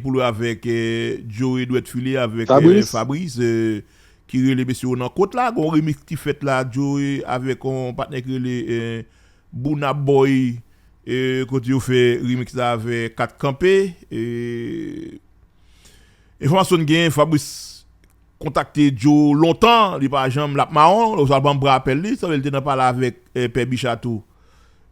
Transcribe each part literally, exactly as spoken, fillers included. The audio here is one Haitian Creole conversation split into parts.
pou lwe avèk eh, Joe Edward Filé avèk eh, Fabrice, eh, ki rele mesye yo nan kot la. Gon remix ki fèt la, Joe avèk yon patnè ki rele eh, Bouna Boy, eh, kote yo fè remix la avèk Kat Kanpe. Eh, enfòmasyon n gen, Fabrice kontakte Joe lontan, li pa janm l ap mawon, oswa l pa janm pran apèl li, sanble l te nan pale avèk eh, Pè Bicha tou.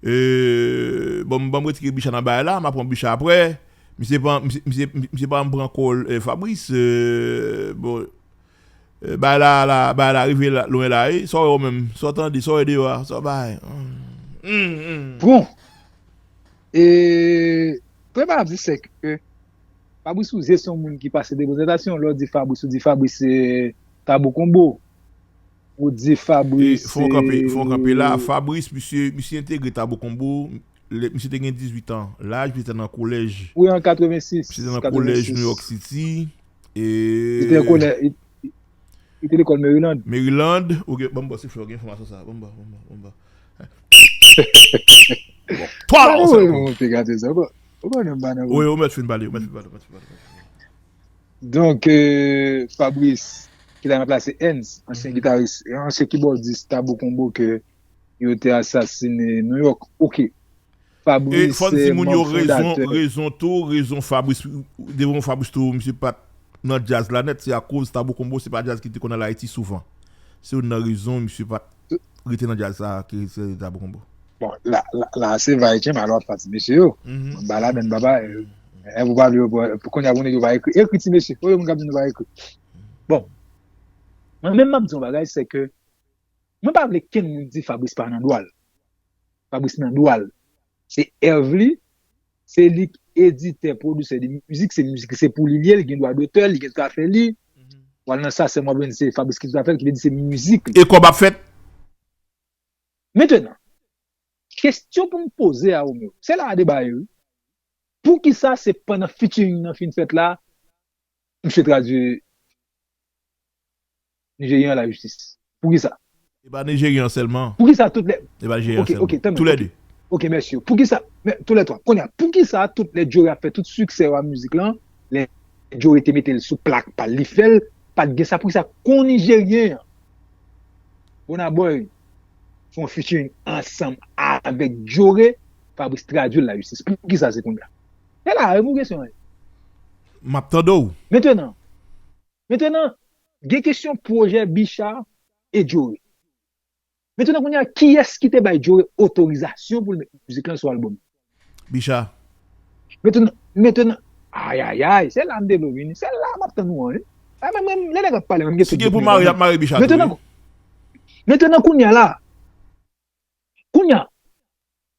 Eh, bon, ban m retire Bicha nan bagay la, m ap pran Bicha apre. Misye pa, misye, misye, misye pa janm pran kòl eh, Fabrice. Eh, bon, eh, bagay la, la, bagay la rive la, lwen la, wi. Sa w wè w menm, sa w tande, sa w wè deyò a, sa w bay. Mm, mm. Bon. E, premye bagay m ap di se ke Fabrice Ouzé se yon moun ki pase de prezentasyon. Lè w di Fabrice, ou di Fabrice se Tabou Konbo. Ou di Fabrice. Fò kanpe, fò kanpe la. Fabrice, misye, misye entegre Tabou Konbo. Misye te gen dizuit an laj, misye te nan kolèj. Wi, an katrevensis. Misye te nan kolèj New York City. E... Li te nan kolèj. Li te lekòl Maryland. Maryland. Ok, ban m ba w sifle, w gen enfòmasyon sa. Ban m ba, ban m ba, ban m ba. Bon. Twa la, ou sèl. Ou te gade sa. Ou konnen m pa nan. Wi, ou mèt fin pale, ou mèt fin pale, ou mèt fin pale. Donk, euh, Fabrice, ki ta ranplase Ernst, ansyen gitaris, ansyen kibòdis Tabou Konbo ke yo te asasine New York. Ok. Fabrice, fò n di moun yo rezon, rezon tou, rezon Fabrice, devan Fabrice tou, misye pa t nan djaz la nèt, se akoz Tabou Konbo se pa djaz ki te konn al Ayiti souvan. Se youn nan rezon misye pa t rete nan djaz sa ki se Tabou Konbo. Bon, la, la, la se va etyen, alò ap pati mesye yo. Ba ladann papa, e pou pa vle pou kounye a pou nèg yo pa ekri. Ekri ti mesye, oye moun k ap di nou pa ekri. Bon, mwen menm m ap di yon bagay, se ke mwen pa vle kenn moun di Fabrice pa nan dwa l. Fabrice nan dwa l. Se èv li, se li k editè, pwodisè de mizik, se mizik li, se pou li l ye, li gen dwa dotè, li gen tout afè li. W al nan Sasèm w ap jwenn se Fabrice ki tout afè l, ki vle di se mizik li. E kòb ap fèt? Mentenan, kestyon pou m poze a Romeo, se la a deba ye wi. Poukisa se pandan featuring nan fin fèt la, misye tradui Nijeryen an lajistis? Poukisa? E pa Nijeryen an sèlman. Poukisa tout lè... E pa Nijeryen an sèlman. Tou lè de. Ok, mèsi. Poukisa, tou lè twa. Kounye a, poukisa tout lè Joe ap fè tout siksè yo a mizik lan, lè Joe te mete l sou plak pa l, li fè l, pa t gen sa, poukisa kon Nijeryen an, Burna Boy, fè yon featuring ansanm avèk Joe, Fabrice tradui l lajistis? Poukisa se kounye a? Se la, reponn kesyon an. M ap tande w. Mentenan, Mentenan, gen kesyon pwojè Bicha e Joe. Mentenan kounye a, kiyès ki te bay Joe otorizasyon pou l met mizik lan sou albòm? Bicha. Mentenan, mentenan, ayayay, se la m te vle w vini, se la m ap tann ou an wi. Ay mwen menm, lè nèg ap pale, mwen m gen tout dout. Si gen pou mare, y ap mare Bicha tou wi. Mentenan kounye a la, kounye a,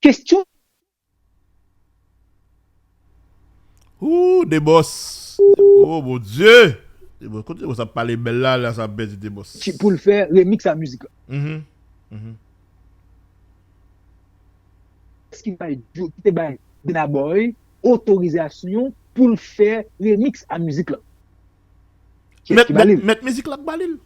kesyon Ooh, Debòs. Oh, Bondye. Debòs, kote Debòs ap pale bèl la, la sa ap pèdi Debòs. Ki pou l fè remix a mizik la. Mhm. Mhm. Ki bay, ki te bay Burna Boy otorizasyon pou l fè remix a mizik la. Ki, ki ba li l? Mèt mizik la k ba li l.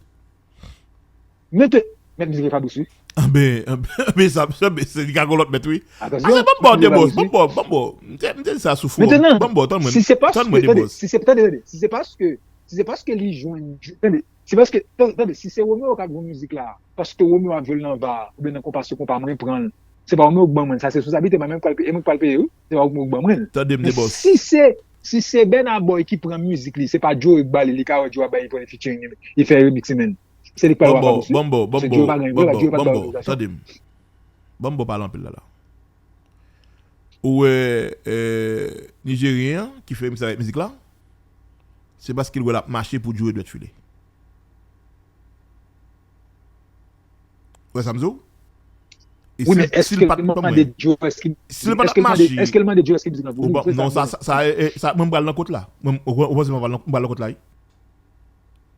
Mete, mèt mizik Fabrice wi. Anben, anben, anben sa, anben se li ka gon lòt mèt wi. Ase ban m ba w Debòs, ban m ba w, ban m ba w. M te, m te di sa sou fowòm. Ban m ba w, tann mwen, tann mwen Debòs. Si se, tande, tande, tande, si se paske, si se paske, si se paske li jwenn, tande, se paske, tande, tande, si se Romeo k ap jwe mizik la, paske Romeo ap jwe l nan va, oubyen nan konpa sou konpa, mwen pran l. Se pa Romeo k ban mwen l, sa se responsablite mwen menm k pral peye, e mwen k pral peye wi. Se pa Romeo k ban mwen l. Tande m Debòs. Men si se, si se Burna Boy ki pran mizik li, se pa Joe k ba li, li ka wè Joe ap bay li pran featuring, li fè remix li menm. Se li k pale w a Fabrice wi. Paske Joe pa gen, Joe pa gen otorizasyon. Tande m. Ban m ba w pale anpil la la. Ou wè eh, Nijeryen an ki fè remix avèk mizik la, se paske l wè l ap mache pou Joe Edward Filé. Ou wè sa m di w? Wi, men èske l mande Joe, èske l mande Joe, èske mizik la pou li? Non, sa, sa, sa, mwen m pral nan kot la. Mwen, ou panse mwen pral nan kot la wi?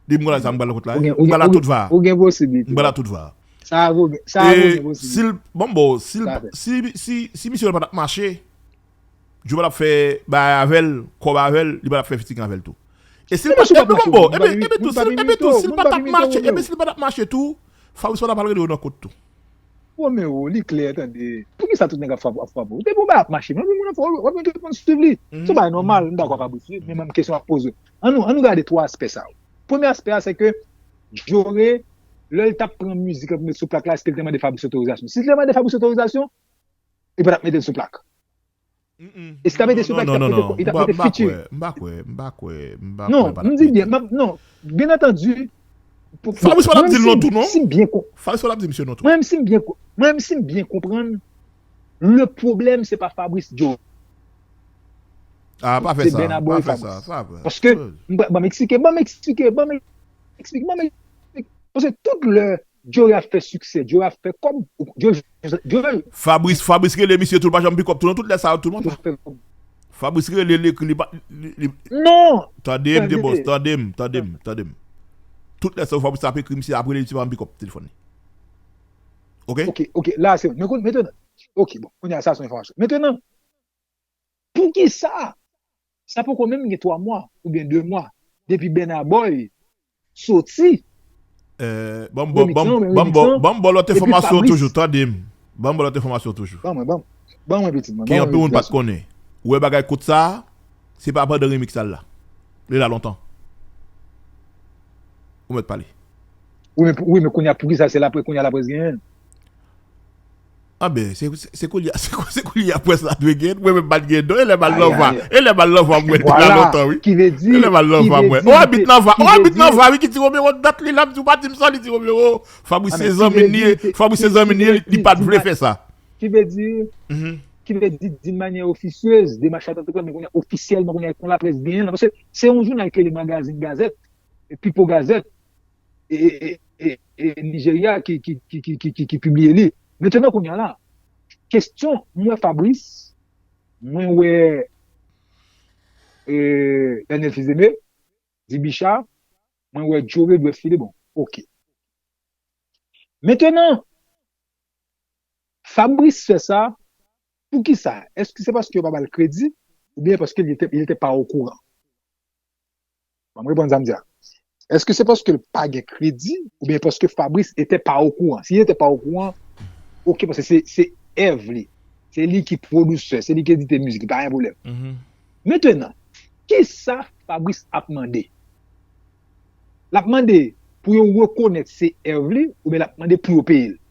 Depi m konn sa, m pral nan kot la. M pral a tout va. Ou gen posiblite. M pral a tout va. Sa a vo gen posiblite. Si l, bon, bon, si l, si, si, si misye pa t ap mache, Joe pa t ap fè bagay avè l, kòb avè l, li pa t ap fè featuring avè l tou. E si l pa t, epi bon, bon, epi, epi tou, si l, epi tou, si l pa t ap mache, epi si l pa t ap mache tou, Fabrice pa t ap al rele yo nan kot tou. Romero, li klè, tande. Poukisa tout nèg ap frape, ap frape w? Depi yon bagay ap mache, men moun ap fè, w ap gen tout moun swiv li. Se yon bagay nòmal, m dakò ak Fabrice, wi, men menm kesyon ap poze. Ann nou, ann nou gade twa aspè sa yo. Premye aspè a, se ke Joe, lè l t ap pran mizik, l ap met sou plak la, èske l te mande Fabrice otorizasyon? Si l te mande Fabrice otorizasyon, li pa t ap mete l sou plak. E si ta mete sou plak, li t ap mete, li t ap mete feature. M pa kwè, m pa kwè, m pa kwè, m pa kwè. Non, m di byen, non, byen antandi. Fabrice pa t ap di l non tou, non. Si m byen kon- Fabrice pa t ap di misye non tou. Mwen menm si m byen, mwen menm si m byen konprann, le pwoblèm se pa Fabrice Joe. Ah, pa fè sa, pa fè sa, pa fè sa. Paske, ban m eksplike, ban m eksplike, ban m eksplike, ban m eksplike. Paske tout lè Joe ap fè siksè, Joe ap fè kòb, Joe, Joe. Fabrice, Fabrice rele misye tou, l pa janm pikòp tou, non, tout lè sa yo tou, non. Fabrice rele, li ekri, li pa, li, li. Non! Tande m, de bòs, tande m, tande m, tande m. Tout lè sa yo, Fabrice ap ekri, misye ap rele, misye pa janm pikòp telefòn li. Ok? Ok, ok, la se, men kon, mentnan, ok, bon, kounye a sa se yon enfòmasyon. Mentnan, poukisa? Sa poko menm gen twa mwa oubyen de mwa depi Burna Boy soti. Ban m ba w lòt enfòmasyon toujou, tande m. Ban m ba w lòt enfòmasyon toujou. Ban mwen, ban mwen, pitit mwen. Ke anpil moun pa t konnen. Ou wè bagay kout sa a, se pa pandan remix la l la. Li la lontan. Ou mèt pale. Wi, men, wi, men kounye a, poukisa se laprès, kounye a laprès genyen? Anben, se, se, se kounye a, se kou-, se kounye a près la dwe gen, mwen menm pa t gen non, e lè m al nan va, e lè m al nan va mwen, la lontan, wi. E lè m al nan va mwen. O, abit nan va, o, abit nan va, wi, ki di Romero dat li la, m di w pa di m sa, li di Romero, Fabrice se zanmi l ye, Fabrice se zanmi l ye, li pa t vle fè sa. Ki vle di, ki vle di, d'une manière officieuse, demach la t antre, men kounye a, ofisyèlman, kounye a, kon laprès genyen la, paske se yon jounal ki rele Magazine Gazette, People Gazette, e, e, e, e, e Nijerya ki, ki, ki pibliye li. Mentnan, kounye a la, kesyon, mwen wè Fabrice, mwen wè, e, Daniel Fils-Aimé, Dibicha, mwen wè Joe dwe file, bon, ok. Mentnan, Fabrice fè sa, poukisa? Èske se paske yo pa ba l kredi, oubyen paske li te, li te pa okouran? Ban m reponn sa m di a. Èske se paske l pa gen kredi, oubyen paske Fabrice était pas au courant? Si li te pa okouran, ok, paske se, se èv li. Se li ki pwodisè, se li ki edite mizik, li pa gen pwoblèm. Mentnan, kisa Fabrice ap mande? L ap mande pou yo rekonèt se èv li, oubyen l ap mande pou yo peye l?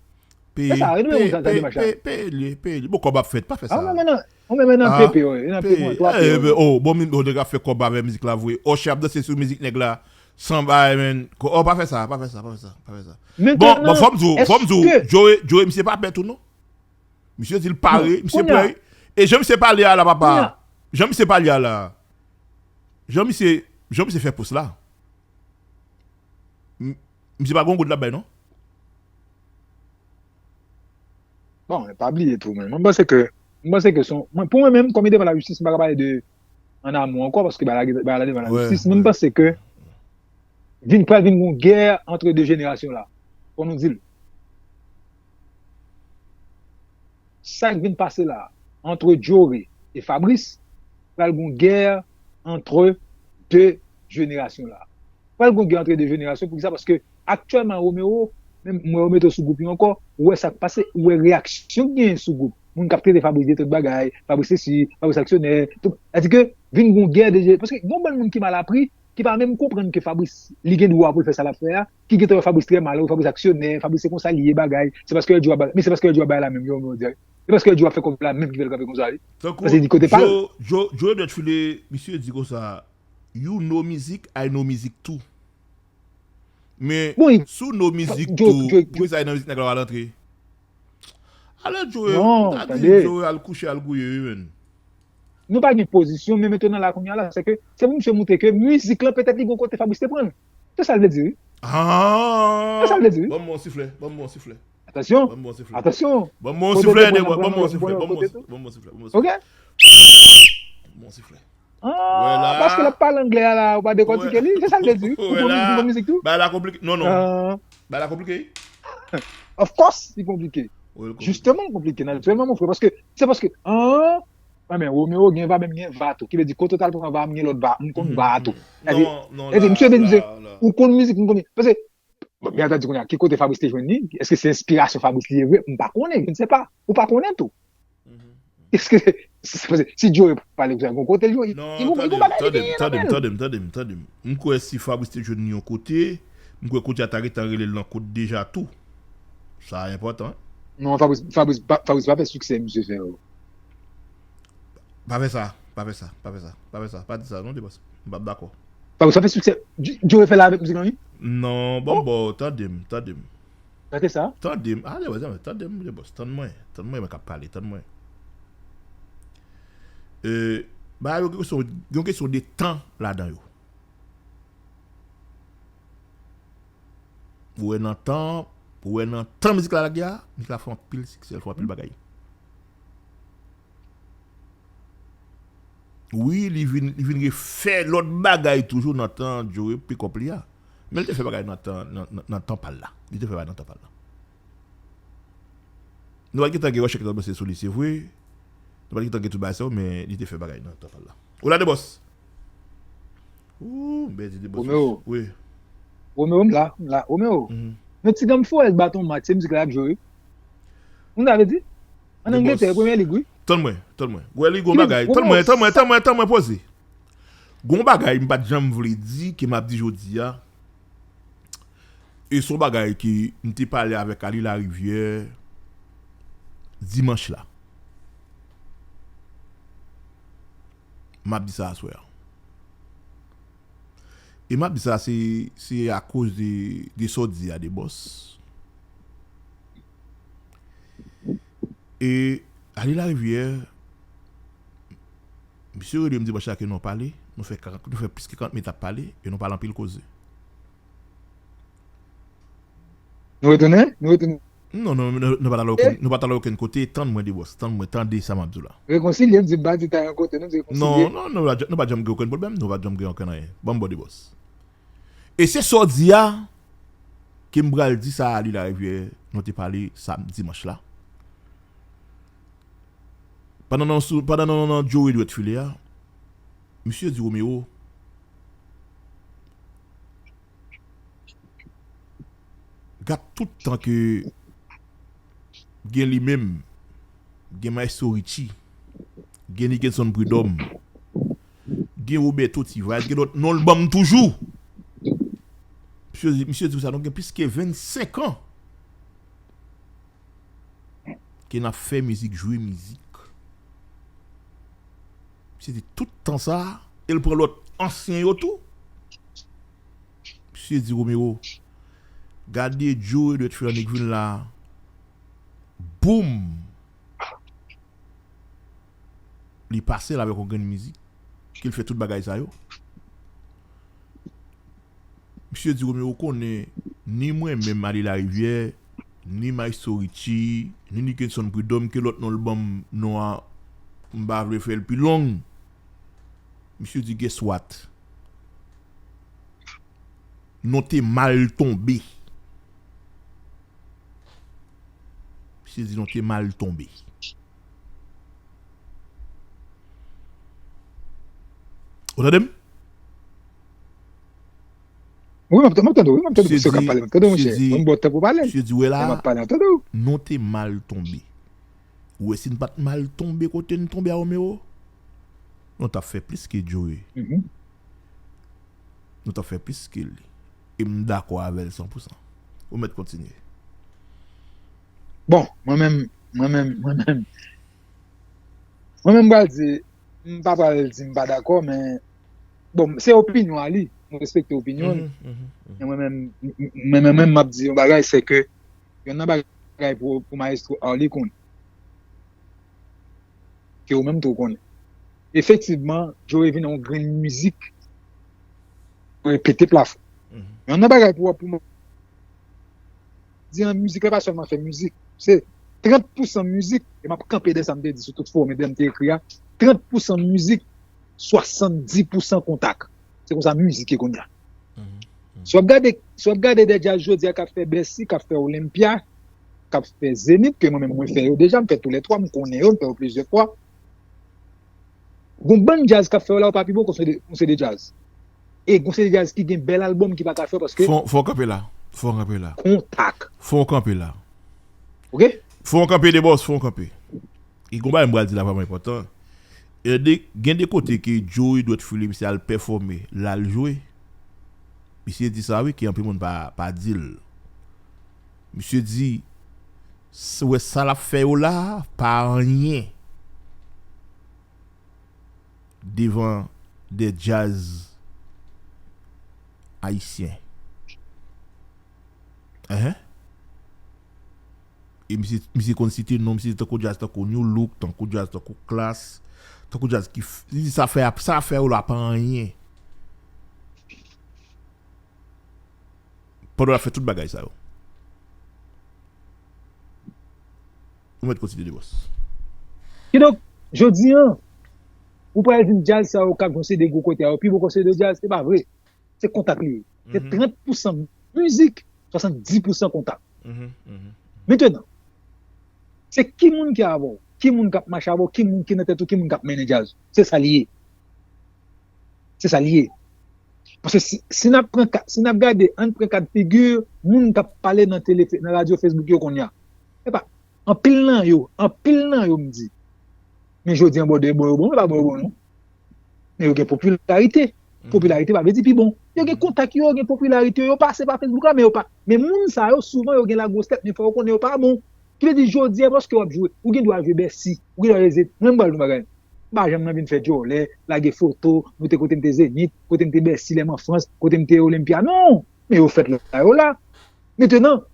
Peye, peye, peye, peye li, peye li. Bon, kòb ap fèt, pa fè sa. Ou menm nan, ou menm nan pepe, wi, nan pepe, wi, twa peyi. Oh, bon, nèg ap fè kòb avè mizik la vre. Osher ap danse sou mizik nèg la. San bay, men. Oh, pa fè sa, pa fè sa, pa fè sa, pa fè sa. Bon, bon, fò m di w, fò m di w, Joe, Joe, misye pa pè tou, non. Misye di l pare, misye prè. E jan misye pale a la, papa. Jan misye pale a la. Jan misye, jan misye fè pòs la. M-, misye pa gon goud l ap bay, non. Bon, men pa bliye tou, men. Mwen panse ke, mwen panse ke son, mwen, pou mwen menm, kòm li devan lajistis, m pa ka pale de an amou ankò, paske bagay la, bagay la devan lajistis, men m panse ke vin, pral vin yon gè antre de jenerasyon la. Fò nou di l. Sa k vin pase la, antre Joe e Fabrice, pral gon gè antre de jenerasyon la. Pral gon gè antre de jenerasyon, poukisa? Paske aktyèlman, Romero, menm mwen, Romero sou gwoup yo ankò, ou wè sa k pase, ou wè reyaksyon k genyen sou gwoup. Moun k ap trete Fabrice de tout bagay, Fabrice sesi, Fabrice aksyonè, tout. Sètadi ke vin gon gè de, paske gon bann moun ki mal apri, ki pa menm konprann ke Fabrice, li gen dwa pou l fè sa l ap fè a, ki gentan wè Fabrice trè mal, wè Fabrice aksyonè, Fabrice se konsa li ye bagay, se paske L G ap bay, men se paske L G ap bay la menm, yo, yo, yo, se paske L G ap fè kòb la menm ki fè l kanpe konsa, wi. Paske li kote pa l. Tankou Joe, Joe, Joe dwèt file, misye di konsa, "You know music, I know music too." Men, si w know music too, poukisa e nan mizik nèg la w al antre? Alò, Joe, non, tande. Joe al kouche, al gouye, wi, menn. Nou pa gen pozisyon, men mentnan la, kounye a la, se ke, se pou misye montre ke mizik lan, petèt li gon kote Fabrice te pran l. Se sa l vle di, wi. Ah! Se sa l vle di, wi. Ban m yon siflè, ban m yon siflè. Atansyon. Ban m yon siflè. Atansyon. Ban m yon siflè, ban m yon siflè, ban m yon siflè, ban m yon siflè. Ok? Ban m yon siflè. Ah, paske l ap pale anglè a la, ou pa dekòtike li, se sa l vle di. Ou konn mizik, ou konn mizik tou? Bagay la konplike. Non, non. Bagay la konplike. Of course, li konplike. Jisteman, l konplike, natirèlman, mon frè, paske, se paske, ah, men Romero gen va, menm gen va tou. Ki vle di, kote w t al pran va, m gen lòt va, m konn va tou. Sètadi, misye vle di, ou konn mizik, m konn, paske, Bon, men ata di kounye a, ki kote Fabrice te jwenn li? Èske se enspirasyon Fabrice li ye vre? M pa konnen, je ne sais pas. Ou pa konnen tou. Èske si Joe pale konsa, gon kote l jwenn? Non, tande m, tande m, tande m, tande m, tande m, tande m. M kwè si Fabrice te jwenn li yon kote, m kwè kote a ta gentan rele l nan kot deja tou. Sa enpòtan. Non, Fabrice, Fabrice, pa- Fabrice pa fè siksè misye fè yo. Pa fè sa, pa fè sa, pa fè sa, pa fè sa, pa di sa, non, Debòs. M p ap dakò. Fabrice pa fè siksè. Joe fè la avèk mizik lan, wi. Non, bon, bon, tande m, tande m. Gade sa. Tande m, ale, wè, tande m, Debòs, tann mwen, tann mwen, mwen k ap pale, tann mwen. Euh, ba, yo, kesyon, yon kesyon de tan ladan yo. Ou wè nan tan, ou wè nan tan mizik la lage a, mizik la fè anpil siksè, l fè anpil bagay. Wi, li vin, li vin refè lòt bagay toujou nan tan Joe pick up li a. Men li te fè bagay nan tan, nan, nan, nan tan pa l la. Li te fè bagay nan tan pa l la. Nou pa t gentan gen Rochèk k t ap danse sou li, se vre. Nou pa t gentan gen tout bagay sa yo, men li te fè bagay nan tan pa l la. Ou la, Debòs? Ou, m pèdi Debòs. Romeo. Wi. Romeo, m la, m la. Romeo. Mhm. Yon ti ganm forèt baton mat, se mizik la y ap jwe, wi. Ou ta vle di? An Angletè, Premye Lig, wi. Tann mwen, tann mwen. Wè, li gon bagay. Tann mwen, tann mwen, tann mwen, tann mwen poze. Gon bagay m pa t janm vle di ke m ap di jodi a. E se yon bagay ke m te pale avèk Ali Larivière dimanch la. M ap di sa aswè a. E m ap di sa, se, se akoz de, de sa w di a, Debòs. E Ali Larivière, misye rele m dimanch la ke nou pale, nou fè karant, nou fè plis ke karant minit ap pale, e nou pale anpil koze. Nou retounen? Nou retounen? Non, non, nou, nou pa t al okenn, nou pa t al okenn kote, tann mwen, Debòs, tann mwen, tande sa m ap di w la. Rekonsilye, m di m pa di ta yon kote, nou di rekonsilye. Non, non, nou pa, nou pa janm gen okenn pwoblèm, nou pa janm gen okenn anyen. Ban m ba w, Debòs. E se sa w di a, ke m pral di sa a Ali Larivière, nou te pale sa dimanch la. Pandan nan, sou, pandan nan, nan Joe dwèt file a, misye di Romeo, gad tout tan ke gen li menm, gen Maestro Richie, gen Nickenson Prud'homme, gen Roberto Tivas, gen lòt non l ban m toujou. Misye, misye di sa, nou gen plis ke vennsenk an ke n ap fè mizik, jwe mizik. Misye di tout tan sa, e l pran lòt ansyen yo tou. Misye di Romero, gade Joe dwèt file a, nèg vin la, boum! Li pase l avèk yon grenn mizik, ke l fè tout bagay sa yo. Misye di Romero konnen ni mwen menm Ali Larivière, ni Maestro Richie, ni Nickenson Prud'homme, ke lòt non l ban m, non an, m pa vle fè l pi long. Misye di, guess what? Nou te mal tonbe. Misye di nou te mal tonbe. Ou tande m? Wi, m ap, m ap tande w, wi, m ap tande w, paske w ka pale, m ap tande w, monchè. Mwen, m ba w tan pou pale. Misye di, wè la, m ap pale, m ap tande w. Nou te mal tonbe. Ou wè, si n pa t mal tonbe kote n tonbe a Romero, nou t ap fè plis ke Joe. Mhm. Nou t ap fè plis ke li. E m dakò avè l san pou san. Ou mèt kontinye. Bon, mwen menm, mwen menm, mwen menm, mwen menm, m pral di, m pa pral di m pa dakò, men, bon, se opinyon a li. Mwen respekte opinyon l. Mhm, mhm, mhm. Men mwen menm, m, m, mwen menm, m ap di yon bagay, se ke yonn nan bagay pou, pou Maestro Arly konn. Ke ou menm tou w konnen. Efektivman, Joe vin yon grenn mizik pou pete plafon. Mhm. Yon nan bagay pou, pou mwen di an, mizik la pa sèlman fè mizik. Se trant pousan mizik, e m ap kanpe dèyè sa m te di sou tout fowòm, e dèyè m te ekri a, trant pousan mizik, swasanndis pousan kontak. Se konsa mizik ye kounye a. Mhm. Mhm. Si w ap gade, si w ap gade de djaz jodi a k ap fè Bèsi, k ap fè Olympia, k ap fè Zenith, ke mwen menm mwen fè yo deja, m fè toulètwa, m konnen yo, m fè yo plizyè fwa. Gon bann djaz k ap fè yo la, yo pa pi bon kon se de, kon se de djaz. E gon se de djaz ki gen bèl albòm ki pa ka fè paske. Fò, fò w kanpe la. Fò w kanpe la. Kontak. Fò w kanpe la. Oke? Fò w kanpe, Debòs, fò w kanpe. E gon bagay m pral di la vrèman enpòtan. E de, gen de kote ke Joe Edouard Philippe se al pèfòme, l al jwe. Misye di sa wi, ke anpil moun pa, pa di l. Misye di, s-, wè sa l ap fè yo la, pa anyen devan de djaz ayisyen. Enhen. E misye, misye konn site non, misye tankou djaz, tankou Nu Look, tankou djaz, tankou Klass, tankou djaz ki f-, li di sa fè, sa fè yo la pa anyen. Pandan w ap fè tout bagay sa yo. Ou mèt kontinye, Debòs. Kidonk, jodi an, ou pral di m djaz sa yo k ap jwe se de gwo kote a yo, pi bon kote de djaz, se pa vre. Se kontak li ye. Se trant pousan mizik, swasanndis pousan kontak. Mentenan, se ki moun ki avè w, ki moun k ap mache avè w, ki moun ki nan tèt ou, ki moun k ap mennen djaz. Se sa li ye. Se sa li ye. Paske si, si n ap pran ka, si n ap gade, ann pran ka de figi moun k ap pale nan tele, nan radyo, Facebook yo kounye a. Epa, anpil nan yo, anpil nan yo m di. Men jodi an, bòdè, bon yo bon, men pa bon yo bon non. Men yo gen popilarite. Popilarite pa vle di pi bon. Yo gen kontak yo, yo gen popilarite yo, yo pase pa Facebook la, men yo pa. Men moun sa yo, souvan yo gen lagwos tèt, men fò yo konnen yo pa bon. Ki vle di, jodi a, paske w ap jwe, ou gen dwa jwe Bèsi, ou gen dwa jwe Zenith. Mwen, m pral di yon bagay. M pa janm nan vin fè djòlè, lage foto, montre kote m te Zenith, kote m te Bèsi, lè m an Frans, kote m te Olympia. Non! Men yo fèt la, yo la. Mentenan,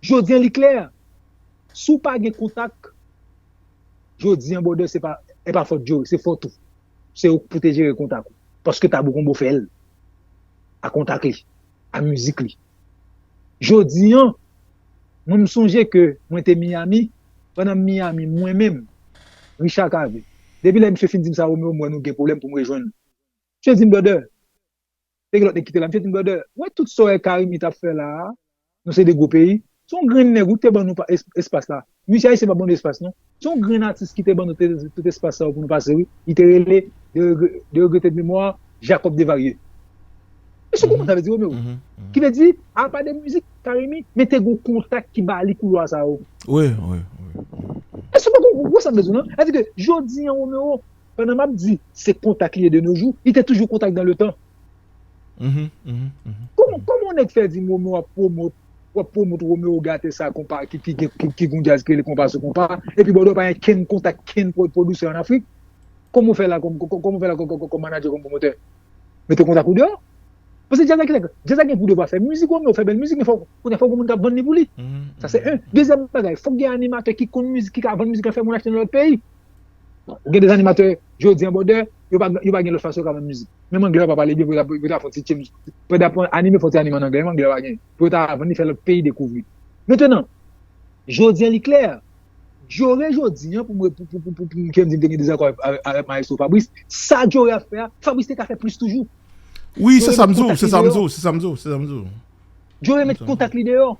jodi an, li klè. Si w pa gen kontak, jodi an, bòdè, se pa, e pa fòt Joe, se fòt ou. Se ou k pou te jere kontak ou. Paske Tabou Combo fè l. A kontak li. A mizik li. Jodi an, mwen m sonje ke mwen te Miami, pandan m Miami, mwen menm, Richard Cavé. Depi lè misye fin di m sa, Romeo, m wè nou gen pwoblèm pou m rejwenn nou. Misye di m, brother, te gen lòt nèg ki te la. Misye di m, brother, wè tout sa w wè Carimi t ap fè la a, nou se de gwo peyi. Se yon grenn nèg ou te ban nou pa-, es-, espas la. Misye ayisyen pa ban nou espas non. Se yon grenn atis ki te ban nou te, tout espas sa yo pou nou pase wi. Li te rele, de regre-, de regretted memoir, Jacob Desvarieux. Èske w konprann sa vle di, Romeo? Ki vle di, apa de mizik, Carimi, men te gen yon kontak ki ba li koulwa sa yo. Wi, wi, wi. Èske w konprann sa m vle di w lan? Sa vle di ke jodi an, Romeo, pandan m ap di se kontak li ye de nos jours, li te toujou kontak dans le temps. Kòman, kòman yon nèg fè di m Romeo ap pwomot, w ap pwomot Romeo Gate sa konpa ki, ki, ki, ki, ki gon djaz ki rele konpa sou konpa, epi bòdè w pa gen kenn kontak, kenn pwodisè an Afrik? Kòman w fè la kòm, kòm, kòman w fè la kòm, kòm, kòm manager, kòm pwomotè? Mete kontak ou deyò. Paske djaz la ki, djaz la gen pou devwa fè mizik, Romeo fè bèl mizik, men fò, kounye a fò gon moun k ap vann li pou li. Sa se en. Dezyèm bagay, fòk gen animatè ki konn mizik, ki ka vann mizik lan, fè moun achte nan lòt peyi. Ou gen de animatè, jodi an, bòdè, yo pa, yo pa gen lòt fason yo ka vann mizik. Menm anglè yo pa pale byen, pou yo ta, pou yo ta fè yon ti change, pou yo ta pran anime, fè yon ti anime an anglè, menm anglè yo pa gen. Pou yo ta vann li, fè lòt peyi dekouvri. Mentenan, jodi an, li klè. Joe jodi an, pou mwen, pou, pou, pou, pou, pou, pou m di m te gen dezakò avèk, avèk, avèk Maestro Fabrice, sa Joe ap fè a, Fabrice te ka fè plis toujou. Wi, se sa m di w, se sa m di w, se sa m di w, se sa m di w. Joe met kontak li deyò.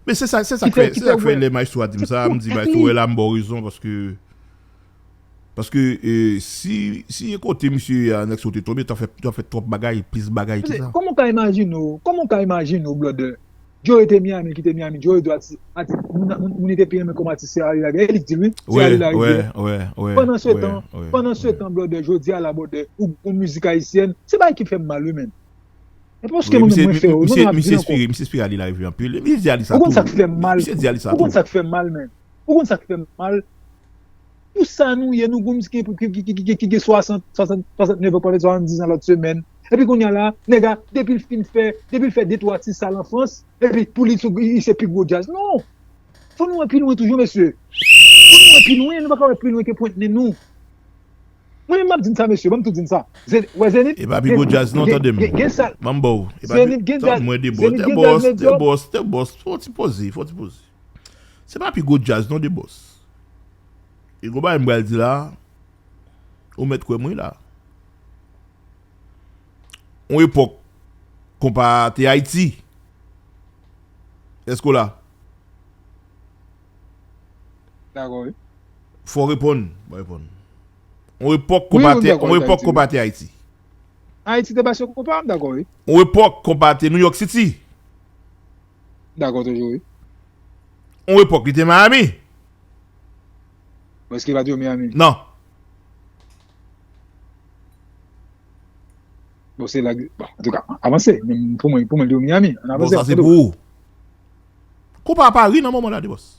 Men se sa, se sa k fè, se sa k fè lè Maestro a di m sa, m di Maestro, wè la, m ba w rezon, paske, paske, e, si, si e kote misye a, nèg sa w te tonbe, t ap fè, t ap fè twòp bagay, plis bagay ke sa. Kòman w ka imajine w, kòman w ka imajine w, brother? Joe te Miami, kite Miami, Joe Edouard, atis, atis, moun, moun, moun li te pi renmen kòm atis, se Ariel Rivière. E li k di l, wi, se Ariel Rivière. Pandan se tan, pandan se tan, brother, jodi a la, brother, ou gon mizik ayisyèn, se bagay ki fè m mal, wi, men. E paske mwen menm mwen fè yo, mwen menm ap di l ankò. Misye espere li larive anpil. Misye di Alisa tou. Ou konn sa k fè m mal? Misye di Alisa tou. Ou konn sa k fè m mal, men? Ou konn sa k fè m mal? Pou sa nou ye, nou gon mizik ki, ki, ki gen swasant, swasant, swasant nèf an, pral fè swasanndiz an lòt semèn. Epi kounye a la, nèg la, depi l fin fè, depi l fè de twa ti sal an Frans, epi pou li, li se pi gwo djaz. Non! Fò nou wè pi lwen toujou, mesye. Fò nou wè pi lwen, nou pa ka wè pi lwen ke pwent nen nou. Mwen menm m ap di n sa, mesye, ban m tou di n sa. Zen-, wè Zenith, e pa pi gwo djaz non, tande m. Ban m ba w. E pa pi, tann mwen, Debòs, Debòs, Debòs, fò w ti poze, fò w ti poze. Se pa pi gwo djaz non, Debòs. E gon bagay m pral di la, ou mèt kwè m wi la. Yon epòk, konpa te Ayiti. Èske w la? Dakò, wi. Fò w reponn. Bon, reponn. Yon epòk, wi, konpa te, yon epòk, konpa te Ayiti. Ayiti te pase konpa, m dakò, wi. Yon epòk, konpa te New York City. Dakò toujou, wi. On epòk, li te Miami. Bon, èske li pa toujou Miami? Non. Bon, se la, bon, antouka, avanse. Men pou mwen, pou mwen, li toujou Miami. Ann Bon, avanse. sa se pou ou. Konpa a Pari nan moman la, Debòs.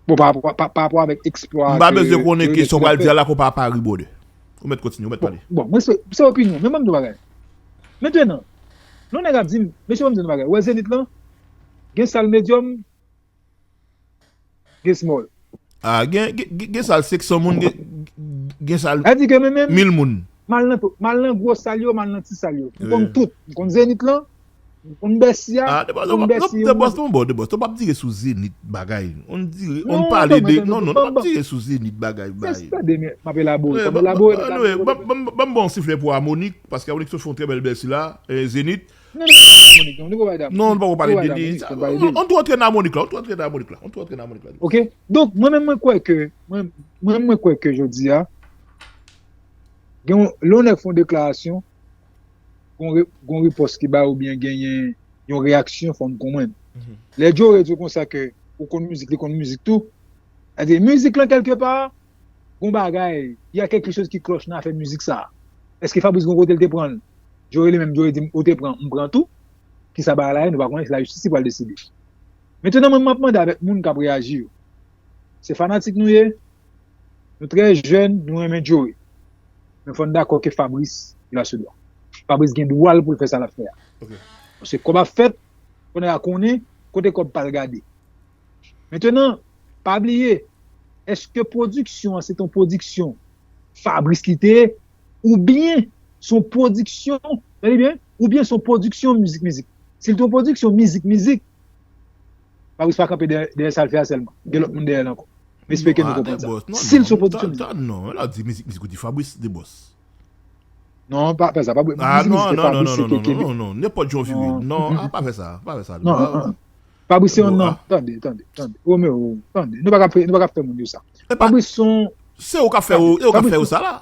Bon, pa rapò, pa, pa rapò avèk eksplwa. M pa bezwen konnen kesyon w pral di a la, konpa a Pari, brother. Ou mèt kontinye, ou mèt pale. Bon, mwen se, se opinyon, men mwen m di yon bagay. Mentnan, non nèg ap di m, mesye, ban m di yon bagay. Ou wè Zenith lan, gen sal medium, gen small. Ah, gen, gen, gen, gen sal senk san moun, gen, gen sal Sa di ke men menm, mil moun. M al nan tout, m al nan gwo sal yo, m al nan ti sal yo. M konn tout. M konn Zenith lan, m konn Bèsi a, Ah, de bòs, m konn Bèsi de bòs, bon, bon, de bòs, nou p ap dire sou Zenith bagay. On dire, on Non, pale non, de, non, non, non, non, nou p ap dire sou Zenith bagay. Se tande, men m ap elabore, m ap Ban elabore. ban- ban bon sifle pou Harmonik, paske Harmonik te fè yon trè bèl bèl sila, eh, Zenith. Non, nou pa pale de Harmonik, non, nou pa pale de Harmonik. Non, nou pa pale de Zenith. On tou antre nan Harmonik la, on tou antre nan Harmonik la, on tou antre nan Harmonik la. Ok, donk mwen menm mwen kwè ke, mwen, mwen mwen kwè ke jodi a, gen yon, lè yon nèg fè yon deklarasyon, gon re- gon repòs ki bay oubyen genyen yon reyaksyon, fò n konprann. Lè Joe di w konsa ke ou konn mizik, li konn mizik tou. Sètadi mizik lan kèlkepa, gon bagay, y a quelque chose qui cloche nan afè mizik sa. Èske Fabrice gon kote l te pran l? Joe li menm, Joe di m ou te pran, m pran tou. Kisa bagay la ye, nou pa konnen, se lajistis ki pral deside. Mentnan mwen m ap mande avèk moun k ap reyaji yo. Se fanatik nou ye, nou trè jèn, nou renmen Joe. Men fò n dakò ke Fabrice, il a ce droit. Fabrice gen dwa l pou l fè sa l ap fè a. Ok. Paske kòb ap fèt, fò nèg la konnen kote kòb pa al gade. Mentnan, pa bliye, èske pwodiksyon an se t on pwodiksyon Fabrice ki te ye, oubyen se yon pwodiksyon, tande byen, oubyen se yon pwodiksyon mizik mizik. Si l te yon pwodiksyon mizik mizik, Fabrice pa kanpe dèyè, dèyè sa l fè a sèlman. Gen lòt moun dèyè l ankò. M espere ke nou konprann sa. Si l se yon pwodiksyon mizik. Non, lè w di mizik, mizik, ou di Fabrice, de bòs. Non, pa fè sa. Pa, Ah, non, non, non, non, non, non, non, non, nenpòt jan w vire. Non, ah, pa fè sa, pa fè sa. Non, ah, ah. Fabrice se yon non, tande, tande, tande. Romeo, tande. Nou pa ka fè, nou pa ka fè moun yo sa. Fabrice se yon Se ou k ap fè, ou, ou k ap fè ou sa la.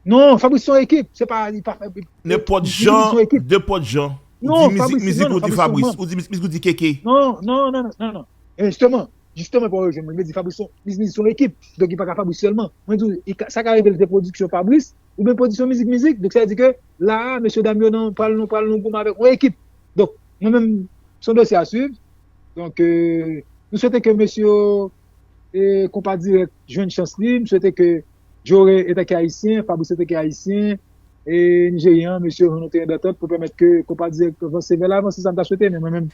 Non, Fabrice se yon ekip. Se pa, li pa fè. Nenpòt jan, nenpòt jan. Ou di mizik, mizik, ou di Fabrice. Ou di mizik, mizik, ou di Keke. Non, non, non, non, non, non. E jisteman, jisteman, pou rejoin mwen, mwen di Fabrice se yon, mizik, mizik se yon ekip. Donk, li pa ka Fabrice sèlman. Mwen di w, sa ka rive l se pwodiksyon Fabrice, oubyen pwodiksyon mizik, mizik. Donk, sa vle di ke la, mesye dam yo nan, pral, nou pral nan goumen avèk yon ekip. Donk, mwen menm, se yon dosye a swiv. Donk, euh, nou swete ke mesye yo, e, Konpa Dirèk jwenn chans li. M swete ke Joe, antanke Ayisyen, Fabrice, antanke Ayisyen, e, Nijeryan, mesye yo jwenn yon teren dantant pou pèmèt ke Konpa Dirèk vanse vè lavan, se sa m ta swete, men mwen menm,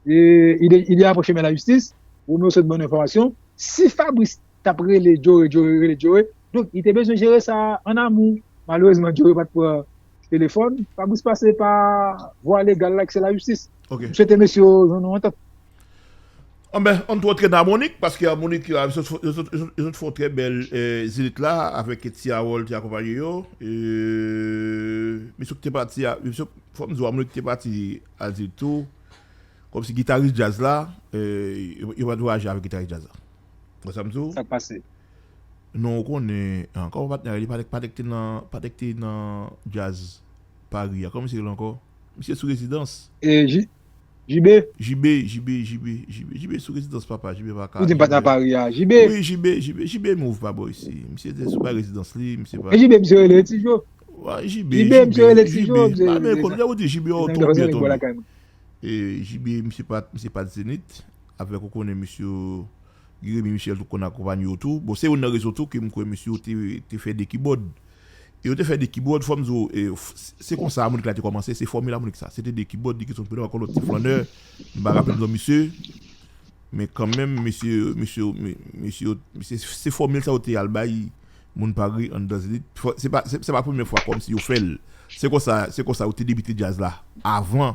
e, ide, ide a pran chemen lajistis, ou nou sot bon enfòmasyon. Si Fabrice t ap rele Joe, Joe, rele Joe, donk, li te bezwen jere sa an amou. Malerezman, Joe pa t pran telefòn. Fabrice pase pa vwa legal la, ki se lajistis. M swete mesye yo jwenn yon antant. Anben, ann tou antre nan Harmonik, paske Harmonik, yo sot, yo sot, yo sot, yo sot fè yon trè bèl, eh, Zenith la, avèk Ti Harold te akonpaye yo. Eh, mesye ki te pati a, mesye, fò m di w, Harmonik te pati al Zenith tou. Kòmsi gitaris djaz la, eh, yo, yo pa t voyaje avèk gitaris djaz la. Wè sa m di w? Sa k pase? Non, ou konnen, ankò, patnè, li pa t, pa t te nan, pa t te nan djaz Pari a. Kòman misye rele ankò? Misye sou rezidans. E, J-, Jibe? Jibe, Jibe, Jibe, Jibe, Jibe sou rezidans, papa, Jibe pa ka. Ou di m pa t nan Pari a, Jibe? Wi, Jibe, Jibe, Jibe move pa bò isi. Misye te sou bay rezidans li, misye pa. E Jibe, misye rele Ti Jo. Wi, Jibe, Jibe, misye rele Ti Jo, misye. Ba men konn, lè ou di Jibe, ou tonbe, tonbe. E Jibe, misye pa, misye pa t Zenith, avèk ou konnen misye Jeremy Michel tou konn akonpanye yo tou. Bon, se youn nan rezon tou ke m kwè mesye yo te, te fè de kibòd. E yo te fè de kibòd, fò m di w, e, f-, se konsa Harmonik la te kòmanse, se fòmil Harmonik sa. Se te de kibòd, li ki son premye ankò lòt ti flannè, m pa rapèl non misye. Men kanmenm, mesye, mesye, me-, mesye, se, se fòmil sa yo te al bay moun Pari anndan Zenith. Fò-, se pa, se, se pa premye fwa kòmsi yo fè l. Se konsa, se konsa yo te debite djaz la. Avan,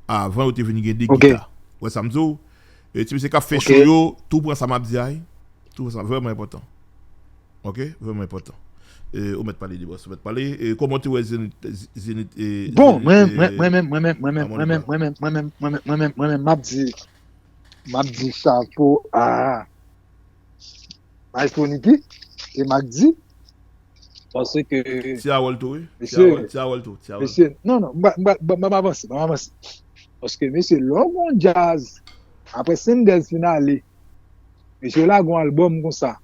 avan yo te vin gen de gita. Wè sa m di w? E ti mesye k ap fè cho yo, tou pran sa m ap di a, wi. Tou pran sa, vrèman enpòtan. Ok, vrèman enpòtan. E, ou mèt pale, Debòs, ou mèt pale. E, kòman w te wè Zenith, Zenith, e, Bon, mwen, mwen, mwen menm, mwen menm, mwen menm, mwen menm, mwen menm, mwen menm, mwen menm, mwen menm, mwen menm, mwen menm, m ap di, m ap di chapo a Maestro Nicky e Mac D. Paske, Ti Harold tou, wi. Ti mesye, Harold, Ti Harold tou, Ti Harold. Mesye, non, non, m pa, m pa, m pa, m pa avanse, m pa avanse. Paske, mesye, lè w gon djaz, apre Sendèz fin ale, mesye, yo lage yon albòm konsa.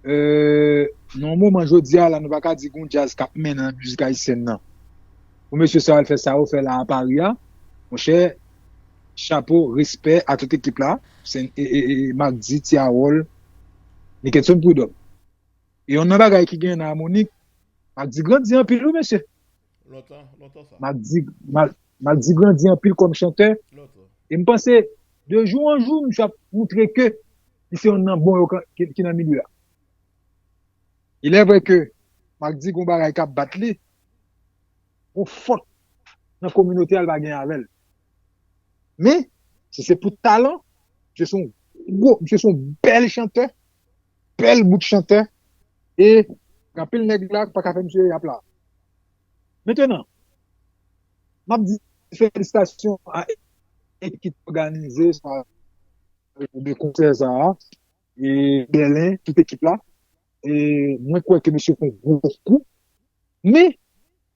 Euh, nan yon moman, jodi a la, nou pa ka di gon djaz k ap mennen nan mizik ayisyèn nan. Pou mesye sa yo al fè sa yo fè la a Pari a, monchè, chapo, respè a tout ekip la, se, e, e, e, Mack D, Ti Harold, Nickenson Prud'homme. E youn nan bagay ki gen nan Harmonik, Mack D grandi anpil, wi, mesye. Lontan, lontan sa. Mack D, Mack, Mack D grandi anpil kòm chantè. Lontan. E m panse, de jou an jou, misye ap moutre ke li se youn nan bon yo ka- ki, ki nan milye a. Il est vrai ke Mack D gon bagay k ap bat li, gon fòt nan kominote a, l pa gen avè l. Men, si se pou talan, misye se yon gwo, misye se yon bèl chantè, bèl bout chantè, e gen anpil nèg la ki pa ka fè misye rap la. Mentenan, m ap di felisitasyon a ekip ki òganize sa, de konsè sa a, e Bèlen, tout ekip la. E mwen kwè ke mesye fè yon gwo kou. Men,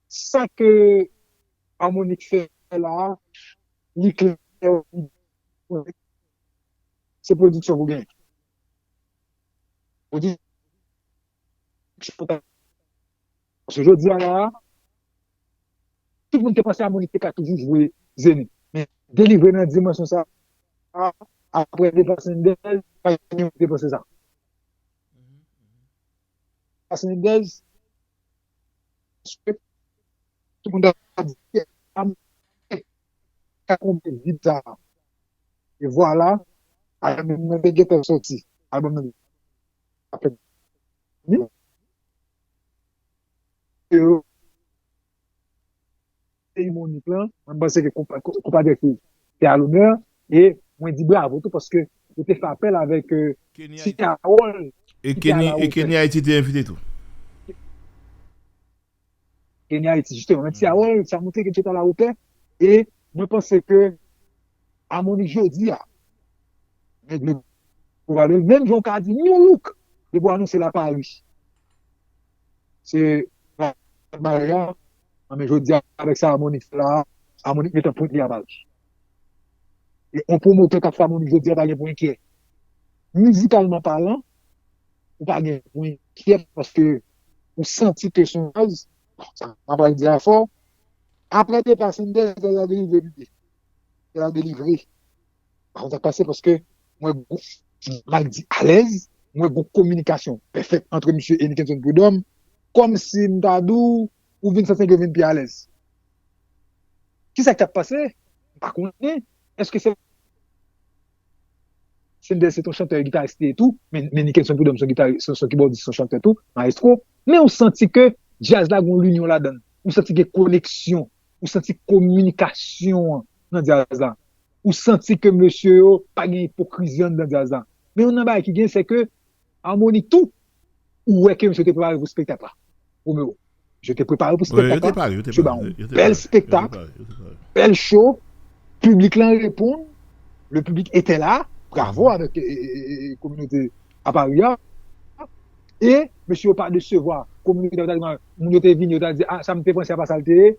sa ke Harmonik fè la, li klè, se pwodiksyon pou genyen. Pwodiksyon pou ta- Paske jodi a la, tout moun te panse Harmonik te ka toujou jwe Zenith. Men delivre nan dimansyon sa a, apre depa Sendèz, pa gen moun ki te panse sa. Depa Sendèz, paske tout moun ta di, Harmonik ka konble vid sa a. E vwala, albòm nan te gentan soti. Albòm nan apèn fini. E yo, se Harmonik lan, mwen panse ke konpa- konpa direktris te a lonè, e mwen di bravo tou paske yo te fè apèl avèk, euh, Kenny Ti Haiti. Harold, e ki te Kenny, e alawotè. Kenny Haiti te envite tou. Kenny Haiti, jisteman. Men Ti Harold, sa montre ke li te alawotè. E mwen panse ke Harmonik jodi a, nèg yo pral menm jan w ka di New Look, depi w anonse l a Pari. Se bagay la, men jodi a, avèk sa Harmonik fè la, Harmonik mete pwent li a Pari. E yon pwomotè k ap fè Harmonik jodi a pa gen pou enkyè. Mizikalman palan, ou pa gen pou enkyè paske ou santi ke se yon djaz, sa m ap pral di a fò, apre depa Sendèz, djaz la delivre, mesye. Djaz la delivre. Pa konn sa k pase paske mwen gou- m ap di alèz, mwen gon kominikasyon pèfèk antre misye e Nickenson Prud'homme, kòmsi m ta di w, ou vin santi ke w vin pi alèz. Kisa k t ap pase? M pa konnen. Èske se Sendèz se yon chantè, gitaris li ye tou, men, men Nickenson Prud'homme se yon gitaris, se, se yon kibòdis, se yon chantè tou, maestro. Men ou santi ke djaz la gon linyon ladan l. Ou santi gen koneksyon. Ou santi kominikasyon an nan djaz la. Ou santi ke mesye yo pa gen ipokrizi anndan djaz la. Men youn nan bagay ki gen, se ke Harmonik tou, ou wè ke misye te prepare pou spektak la. Romeo, misye te prepare pou spektak la. Wi, yo te pare, yo te pare. Misye ba yon bèl spektak, bèl show. Piblik lan reponn. Le public était là. Bravo avèk, e, e, e, e, kominote a Pari a. E mesye yo pa desevwa. Kominote a, moun yo te vini, yo ta di, ah, sa m te panse a pa sa l te ye.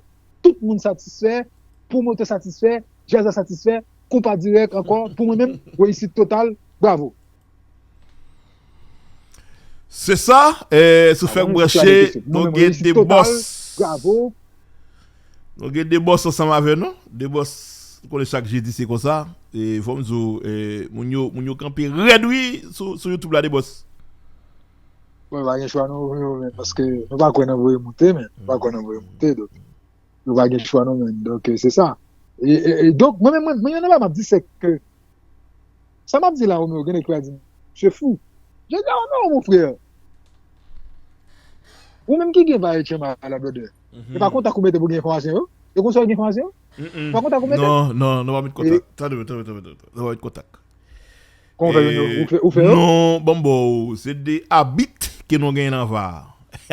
Tout moun satisfè, pwomotè satisfè, djaz la satisfè, konpa dirèk ankò. Pou mwen menm, reyisit total, bravo. Se sa, eh, sou Fèk Branche, nou gen de bòs. Bravo. Nou gen de bòs ansanm avè nou. De bòs, nou konnen chak jedi se konsa. E fò m di w, eh, moun yo, moun yo kanpe rèd wi sou, sou YouTube la, de bòs. Bon, pa gen chwa non, wi, wi, men, paske nou pa kwè nan voye moute, men. Nou pa kwè nan voye moute, donk. Nou pa gen chwa non, men. Donk, eh, se sa. E, e, e, donk, mwen menm, mwen, mwen, mwen, m ap di, se ke, sa m ap di la, Romeo, gen nèg ki va di, se fou. Je dis, ah non, mon frère. Ou menm ki gen va etchenm a la, brother. E pa kontak ou mete pou gen enfòmasyon yo? E konsa ou gen enfòmasyon yo? E pa kontak ou mete? Non, non, non, pa met kontak. Tande, tande, tande, tande. Non, pa met kontak. Kòman w fè yo? Ou fè, ou fè yo? Non, ban m ba w, se de abit ke nou genyen nan va a.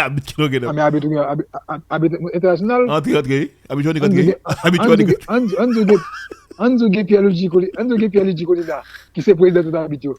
Abit ke nou genyen nan va a. Ah, men abit, abit, abit entènasyonal? Antre, antre. Abit Johnny k antre. Abit Johnny k antre. Ann di w gen, ann di w gen Pierluigi Colina, ann di w gen Pierluigi Colina, ki se prezidan tout abit yo.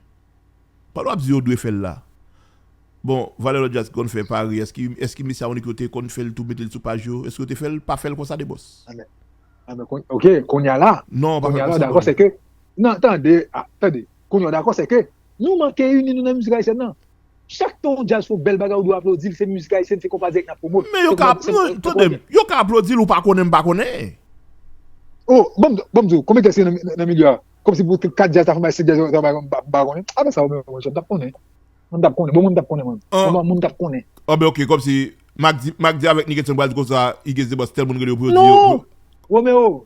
Pandan w ap di yo dwe fè l la. Bon, Valè Lòt Djaz konn fè Pari, èske, èske mesye Awonik yo te konn fè l tou, mete l sou paj yo? Èske yo te fè l? Pa fè l konsa, Debòs. Anben, anben, kon- ok, kounye a la. Non, pa fè l konsa, dakò, se ke, non, tande, ah, tande, kounye a dakò, se ke nou manke ini nou nan mizik ayisyèn nan. Chak tan yon djaz fè yon bèl bagay, ou dwe aplodi l, se mizik ayisyèn, se konpa dirèk n ap pwomot. Men yo ka, non, tande m, yo ka aplodi l, ou pa konnen, m pa konnen. Oh, bon, bon, di w, konbyen kès ki nan, nan milye a? Kòmsi pou kat djaz ta fè bay, senk djaz ta fè bay, m pa, m pa konnen. Apre sa, ou menm, mwen, m t ap konnen. Mwen, m t ap konnen. Bon, mwen, m t ap konnen, mwen. An. Mwen, mwen, m t ap konnen. An, ben, ok, kòmsi Mac di, Mac di avèk Nick Edson pral di konsa, Iggy Debòs, tèl moun rele yo pou yo di yo. Non! Romeo!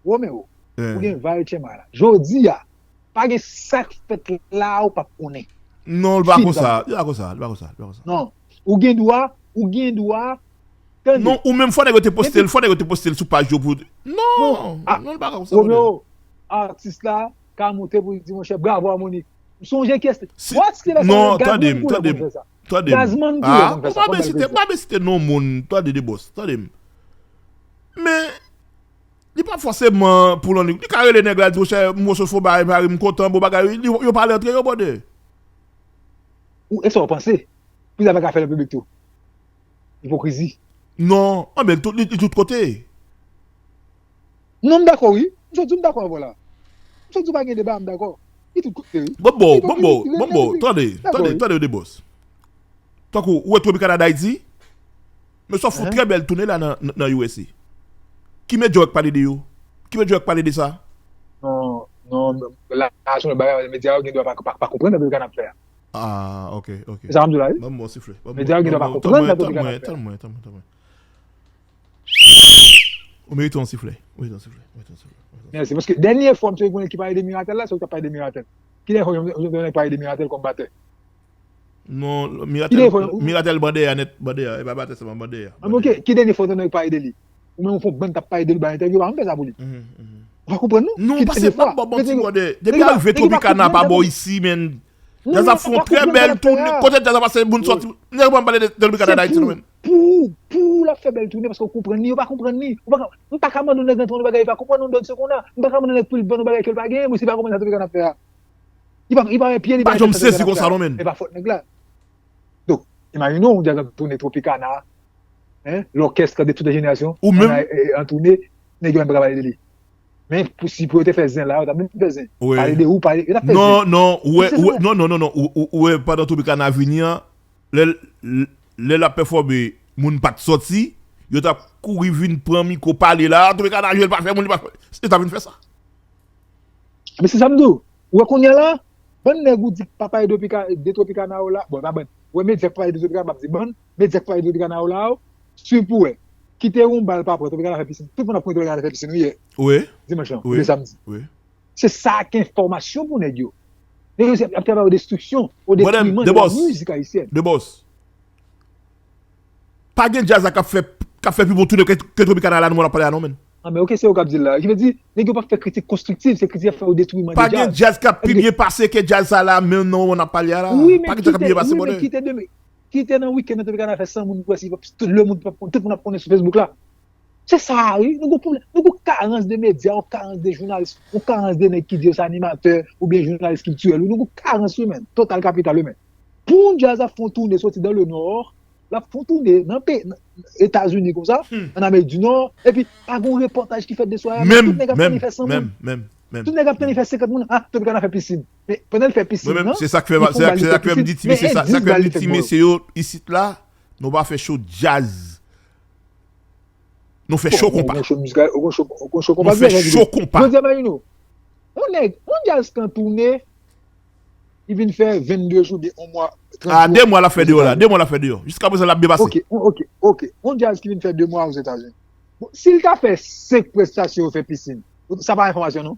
Romeo, ou gen vibe chema la. Jodi a, pa gen sa k fèt la ou p ap konnen. Non, li pa konsa, li pa konsa, li pa konsa, li pa konsa. Non, ou gen dwa, ou gen dwa. Tande. Non, ou menm fò nèg yo te poste l, fò nèg yo te poste l sou paj yo pou. Non, non, li pa konsa, brother. Romeo, atis la ka monte pou li di, monchè, bravo Awonik. M sonje kiyès. Non, tande m, tande m, tande m. Gazman tou konn fè sa. Ah, ou pa ben site, pa ben site non moun, tande Debòs, tande m. Men, li pa fòseman pou lannik. Li ka rele nèg la, di, monchè, m wè w sot fè yon bagay Pari, m kontan, bon bagay, li, yo pale antre yo, brother. Ou, e sa w panse? Pou sa pa ka fè nan piblik tou. Ipokrizi. Non, anben, li tout, li, li tout kote. Non, m dakò, wi. M sot di w m dakò avè w la. M sot di w pa gen deba, m dakò. Li tout kote, wi. Bon, bon, bon, bon, bon, bon, tande, tande, tande, Debòs. Tankou, ou wè Tropicana D'Haïti? Mesye ap fè yon trè bèl toune la nan, nan, nan U S A. Ki medya w k pale de yo? Ki medya w k pale de sa? Non, non, la, la, se yon bagay, medya yo gen dwa pa, pa, pa konprann anpil sa n ap fè a. Ah, ok, ok. Se sa m di w la, wi. Ban m yon sifle. Medya yo gen dwa pa konprann sa n ap fè a. Tann mwen, tann mwen, tann mwen. Ou merite yon sifle. Ou merite yon sifle. Ou merite yon sifle. Mèsi. Paske dènye fwa m te konnen ki pale de Miratel la, se ou ki t ap pale de Miratel. Ki dènye fwa m te konnen ki pale de Miratel kòm batè? Non, Miratel, Miratel bandè a nèt, bandè a, e pa batè sèlman, bandè a. Ah, ok, ki dènye fwa w tande yo pale de li? Ou menm ou fè yon bann t ap pale de li bay entèvyou, ou pa janm fè sa pou li. Ou pa konprann non? Non, pase m ap ba w manti, brother. Depi a rive Tropicana pa bò isi, men. Djaz ap fè yon trè bèl tounen. Kote djaz ap pase, moun sòti. Nèg pa pale de Tropicana Dayiti, non, men. Pou, pou l ap fè bèl tounen, paske w konprann li, yo pa konprann li. Ou pa ka, m pa ka mande yon nèg rantre yon bagay li pa konprann, yon dòt sekonda. M pa ka mande yon nèg pou l vann yon bagay ke l pa genyen, men se pa konprann sa Tropicana ap fè a. Li pa, li pa wè pye, li pa janm sezi konsa, non, men. E pa fòt nèg la. Donk, imajine w, yon djaz ap tounen Tropicana, hein, l'orchestre de toutes les générations, ou menm an tounen, nèg yo menm pa ka pale de li. Men pou, si pou yo te fè zen la, yo t ap menm fè zen. Pale de ou, pale, yo t ap fè zen. Non, non, ou wè, non, non, non, non, ou, ou, ou wè pandan Tropicana vini an, lè, lè, lè l ap pèfòme, moun pa t sòti, yo t ap kouri vin pran mikwo pale la, Tropicana jwe, l pa fè moun, li pa fè, yo t ap vin fè sa. Men se sa m di w. Ou wè kounye a la, bann nèg ou di k pa pale de Tropicana yo la, bon, pa bann. Ou wè medya k pale de Tropicana, m ap di bann, medya k pale de Tropicana yo la, swiv pou wè. Kite yon bal pa pran, Tropicana fè pisin. Tout moun ap konnen Tropicana fè pisin, wi, yè. Wi. Dimanch lan, oubyen samdi. Wi. Se sa k enfòmasyon pou nèg yo. Nèg yo se ap travay o destriksyon, o detriman de la mizik ayisyèn. De bòs. Pa gen djaz la k ap fè, k ap fè pi bon tounen ke, ke Tropicana la, nou, moun ap pale a, non, men. Ah, men ok, se yo k ap di l la. Ki vle di, nèg yo p ap fè kritik konstriktiv, se kritik y ap fè o detriman de djaz. Pa gen djaz k ap pi byen pase ke djaz sa la, men nan moman n ap pale a la. Pa gen djaz k ap pi byen pase, brother. Kite nan wikenn nan, Tropicana fè san moun, prèske, tout lemonn, tout moun ap konnen sou Facebook la. Se sa, wi. Nou gon pwoblèm, nou gon karans de medya, yon karans de jounalis, yon karans de nèg ki di yo se animatè oubyen jounalis kiltirèl, wi. Nou gon karans, wi, men. Total kapital, wi, men. Pou yon djaz ap fè yon tounen soti dans le nord, l ap fè yon tounen nan peyi, nan Etazini konsa, an Amerik di Nò, epi pa gon repòtaj ki fèt de sware a, men tout nèg ap tann li fè san moun. Tout nèg ap tann li fè senkant moun, ah, Tropicana fè pisin. Men pandan l fè pisin nan, se sa k fè m di ti mesye sa, sa k fè m di ti mesye yo isit la, nou pa fè cho djaz. Nou fè cho konpa. Nou fè cho konpa. Jodi a, imajine w, yon nèg, yon djaz k an tounen, li vin fè vennde jou oubyen yon mwa, trant jou. Ah, de mwa l ap fè deyò la, de mwa l ap fè deyò. Jiskaprezan l ap byen pase. Ok, ok, ok. Yon djaz ki vin fè de mwa Ozetazini. Bon, si l ta fè senk prestasyon, yo fè pisin. Sa pa enfòmasyon, non?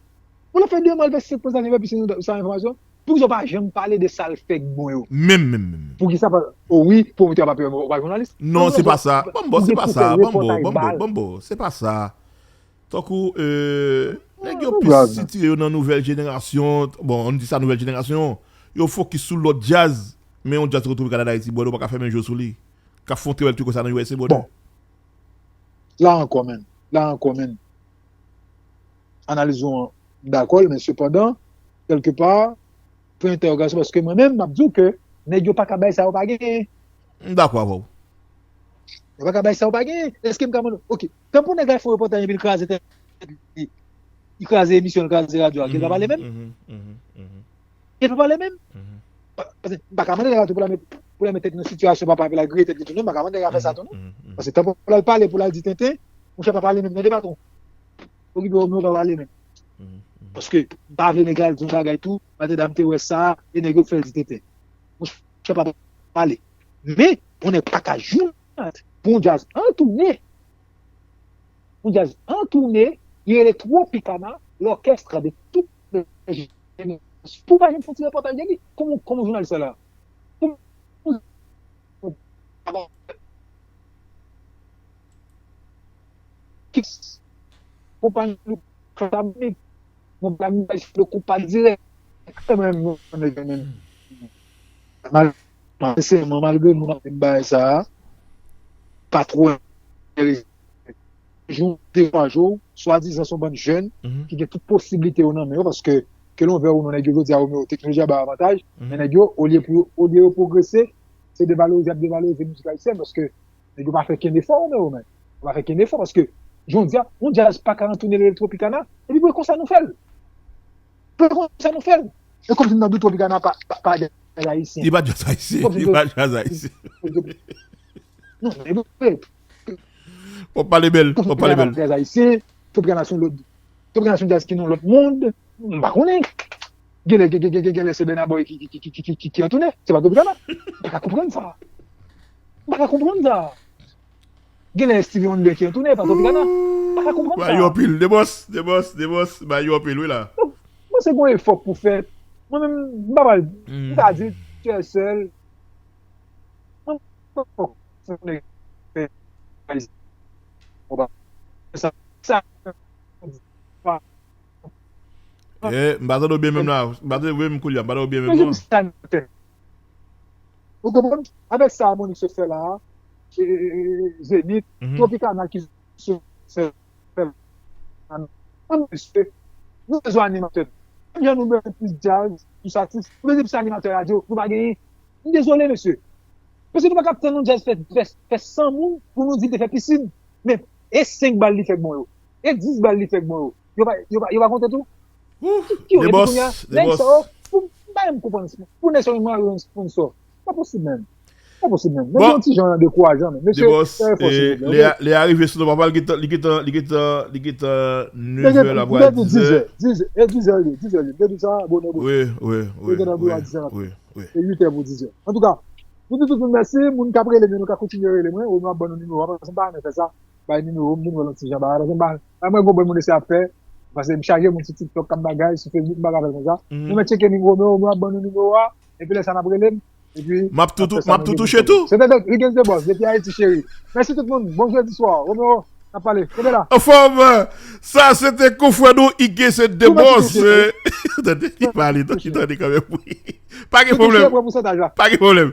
Bon, l ap fè de mwa, l fè senk prestasyon, yo fè pisin, sa enfòmasyon? Poukisa w pa janm pale de sa l fè k bon yo? Menm, menm, menm. Poukisa pa, o wi, pwomotè a pa peye w, ou pa jounalis? Non, se pa sa. Ban m ba w, se pa sa. Ban m ba w, ban m ba w, ban m ba w. Se pa sa. Tankou, euh, nèg yo plis sitire yo nan nouvèl jenerasyon. Bon, ann di sa nouvèl jenerasyon. Yo fokis sou lòt djaz. Men yon djaz tankou Tropicana Dayiti, brother, ou pa ka fèmen je w sou li. K ap fè yon trè bèl trik konsa nan U S A, brother. Bon. La ankò, menn. La ankò, menn. Analiz ou an, m dakò l, men sepandan, kèlkepa, pwen entèwogasyon, paske mwen menm, m ap di w ke nèg yo pa ka bay sa yo pa genyen. M dakò avè w. Yo pa ka bay sa yo pa genyen. Èske m ka mande, ok, tanpou nèg la fè yon repòtaj epi l kraze tèt li, li kraze emisyon, l kraze radyo a, ke l pa pale menm? Ke l pa pale menm? Pa, paske m pa ka mande nèg la tou pou l al met, pou l al met tèt li nan sitiyasyon papa epi l al griye tèt li tou non, m pa ka mande nèg la fè sa tou non. Paske tanpou l al pale, pou l al di tenten, monchè pa pale menm, tande patwon. Okipe w, men w pa pale menm. Paske m pa vle nèg la al di yon bagay tou, patè dam te wè sa, e nèg yo fè l di tenten. Monchè pa pale. Men, yon nèg pa ka jounat pou yon djaz an tounen. Yon djaz an tounen, li rele Tropicana, l'orchestre de toutes les générations. Pou w pa janm fè yon ti repòtaj de li, kòman, kòman jounalis sa la? Kòman, konprann Konprann, mwen pa menm sou le kou pa dirèk. Mwen, mwen, mwen, mwen, mal, mal, sensèman, malgre nou nan menm bagay sa a, pa twò enterese. Jou, de twa jou, swadizan se yon bann jèn ki gen tout posiblite yo nan men yo, paske ke l on vle ou non, nèg yo jodi a yo, teknoloji a ba yo avantaj, men nèg yo, olye pou yo, olye yo pwogrese, se devalorize, y ap devalorize mizik ayisyèn, paske nèg yo pa fè kenn efò, men yo menm. Yo pa fè kenn efò, paske, jodi a, yon djaz pa ka antounen rele Tropicana, epi pou e konsa nou fè l. Pou e konsa nou fè l. E kòmsi m nan dout Tropicana pa, pa, pa djaz ayisyen. Li pa djaz ayisyen, li pa djaz ayisyen. Non, men vre. W ap pale bèl, w ap pale bèl. Tropicana pa djaz ayisyen, Tropicana se yon lòt, Tropicana se yon djaz ki nan lòt mond, m pa konnen. Genlè, gen, gen, gen, genlè se Burna Boy ki, ki, ki antounen. Se pa Tropicana. M pa ka konprann sa. M pa ka konprann sa. Genlè Stevie Wonder ki antounen, pa Tropicana. M pa ka konprann sa. Ba yo anpil. De bòs, de bòs, de bòs. Ba yo anpil, wi la. Donk, mwen se gon efò pou fè. Mwen menm, m pa pral, m ka di l, tchè sèl. Mwen, mwen, mwen, mwen, mwen, mwen, mwen, mwen, mwen, sa. Sa. Eh, m pa tande w byen menm la. M pa tande w byen menm koulye a. M pa tande w byen menm non. Avèk sa Monique sot fè la, Zenith, Tropicana ki sot fè la. Mwen mesye, nou bezwen animatè. Menm jan nou bezwen plis djaz, plis atis, nou bezwen plis animatè radyo, nou pa genyen. M dezole mesye. Paske nou pa ka tann yon djaz fè, fè, fè san moun pou nou di l te fè pisin. Men e senk bal li fè k bon yo. E dis bal li fè k bon yo. Yo pa, yo pa, yo pa konte tou? Ki yo epi kounye a, nèg sa yo, pou, m pa menm konprann. Pou nèg sa yo mare yon sponsò. Pa posib menm. Pa posib menm. Menm yon ti jan dekourajan menm. Mesye, fè efò silvouplè. Lè a rive sou nou papa, li gentan, li gentan, li gentan, li gentan nèf è, l ap pral dizè. Dizè, e dizè li, dizè li. Depi sa, bonè, bonè. Wi, wi, wi. Li gentan pou al dizè. Wi, wi. E uit è pou dizè. Antouka, nou di tout moun mèsi, moun k ap rele m yo, nou ka kontinye rele mwen, ou nou ap ban nou nimewo a, paske m pa renmen fè sa. Bay nimewo m, vin wè l yon ti jan bagay. Paske m pa, pa mwen gon bon moun ese ap fè. Paske m chaje moun sou TikTok k ap bagay, sou Facebook m pa ka fè l konsa. Nou mèt tcheke nimewo m yo, m ap ban nou nimewo a. Epi lè sa n ap rele m. Epi m ap tou m ap tou touche tou. Se te Higgins the Boss depi Ayiti cheri. Mèsi tout moun. Bon jodi swa. Romeo, n ap pale. Kenbe la. Anfòm, sa se te konfrè nou Higgins the Boss. Tande, li pale, tande kanmenm wi. Pa gen pwoblèm. Pa gen pwoblèm.